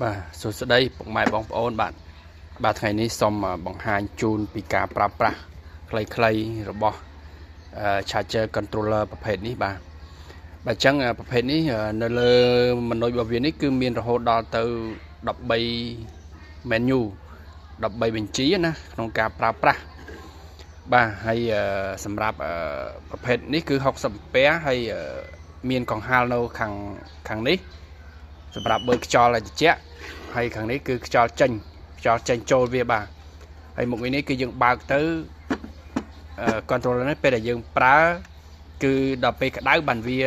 បាទសួស្តីពុកម៉ែបងប្អូនបាទបាទថ្ងៃនេះសូមបង្ហាញជូនពីការប្រើប្រាស់ខ្លីៗរបស់ charger controller ប្រភេទនេះបាទបាទអញ្ចឹងប្រភេទនេះនៅលើ menu របស់វានេះគឺមានរហូតដល់ទៅ13 menu 13បញ្ជីណាក្នុងការប្រើប្រាស់បាទហើយសម្រាប់ប្រភេទនេះគឺ60អាំពែហើយមានកង្ហាលនៅខាងនេះសម្រាប់បើខ្យល់ឲ្យត្រជាក់ហើយខាងនេះគឺខ្យល់ចេញចូលវាបាទហើយមុខនេះគឺយើងបើកទៅ controller នេះពេលដែលយើងប្រើគឺដល់ពេលក្តៅបានវា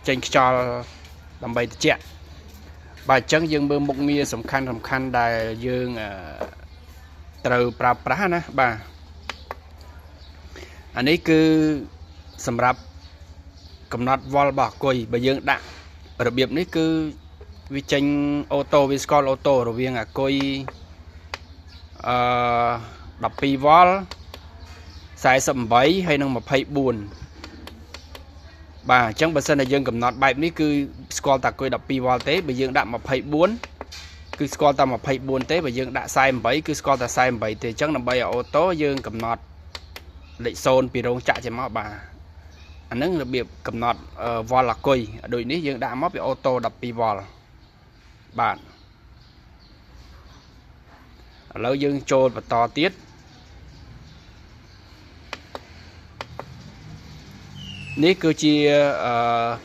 ចេញខ្យល់ដើម្បីត្រជាក់បាទអញ្ចឹងយើងមើលមុខងារសំខាន់ដែលយើងត្រូវប្រើប្រាស់ណាបាទអានេះគឺសម្រាប់កំណត់វ៉លរបស់អាគុយបើយើងដាក់របៀបនេះគឺវាចេញ auto វាស្គាល់ auto រវាងអាគុយ12វ៉ល48ហើយនិង24បាទអញ្ចឹងបើសិនតែយើងកំណត់បែបនេះគឺស្គាល់តែអាគុយ12វ៉លទេបើយើងដាក់24គឺស្គាល់តែ24ទេបើយើងដាក់48គឺស្គាល់តែ48ទេអញ្ចឹងដើម្បីឲ្យ auto យើងកំណត់លេខ0ពីរោងចក្រចេញមកបាទអាហ្នឹងរបៀបកំណត់វ៉លអាគុយដូចនេះយើងដាក់មកវា auto 12វ៉លបាទឥឡូវយើងចូលបន្តទៀតនេះគឺជា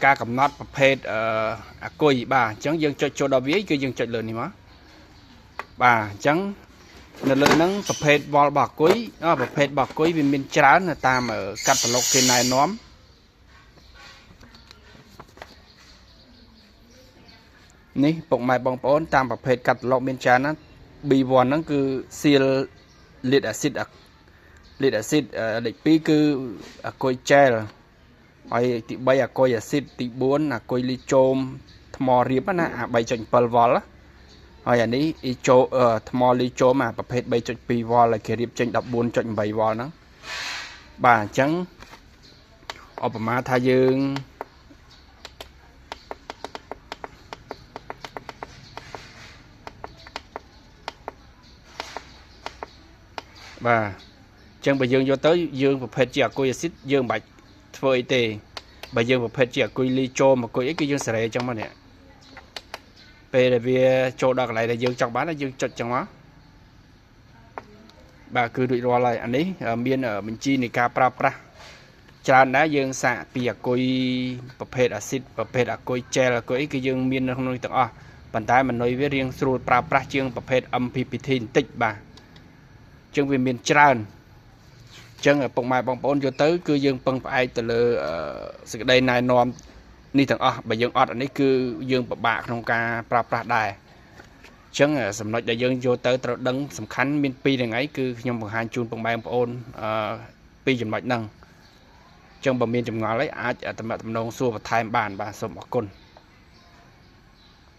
ការកំណត់ប្រភេទអាគុយបាទអញ្ចឹងយើងចុចចូលដល់វាគឺយើងចុចលើនេះមកបាទអញ្ចឹងនៅលើហ្នឹងប្រភេទវ៉លរបស់អាគុយប្រភេទរបស់អាគុយវាមានច្រើនតាមកាតាឡុកគេណែនាំនេះពុកម៉ែបងប្អូនតាមប្រភេទកាតាឡុកមានច្រើនណាស់ B1 ហ្នឹងគឺសៀលលីតអាស៊ីតលេខ2គឺអាគុយចែលហើយទី3អាគុយអាស៊ីតទី4អាគុយលីជោមថ្មរៀបណាអា 3.7 វ៉លហើយអានេះអ៊ីជោថ្មលីជោមអាប្រភេទ 3.2 វ៉លហើយគេរៀបចេញ 14.8 វ៉លហ្នឹងបាទអញ្ចឹងឧបមាថាយើងបាទអញ្ចឹងបើយើងយកទៅយើងប្រភេទជាអាគុយអាស៊ីតយើងមិនបាច់ធ្វើអីទេបើយើងប្រភេទជាអាគុយលីជោមអាគុយអីគឺយើងសេរីអញ្ចឹងមកនេះពេលដែលវាចូលដល់កន្លែងដែលយើងចង់បានយើងចុចចឹងមកបាទគឺរួចរាល់ហើយអានេះមានបញ្ជីនៃការប្រើប្រាស់ច្រើនដែរយើងសាកពីអាគុយប្រភេទអាស៊ីតប្រភេទអាគុយចែលអាគុយអីគឺយើងមាននៅក្នុងនេះទាំងអស់ប៉ុន្តែមនុយវារៀងស្រួលប្រើប្រាស់ជាងប្រភេទ MPPT បន្តិចបាទជាងវាមានច្រើនអញ្ចឹងពុកម៉ែបងប្អូនយកទៅគឺយើងពឹងផ្អែកទៅលើសេចក្តីណែនាំនេះទាំងអស់បើយើងអត់អានេះគឺយើងពិបាកក្នុងការប្រើប្រាស់ដែរអញ្ចឹងចំណុចដែលយើងយកទៅត្រូវដឹងសំខាន់មាន2ថ្ងៃគឺខ្ញុំបង្ហាញជូនពុកម៉ែបងប្អូនពីចំណុចហ្នឹងអញ្ចឹងបើមានចម្ងល់អីអាចតំណតំណងសួរបន្ថែមបានបាទសូមអរគុណ។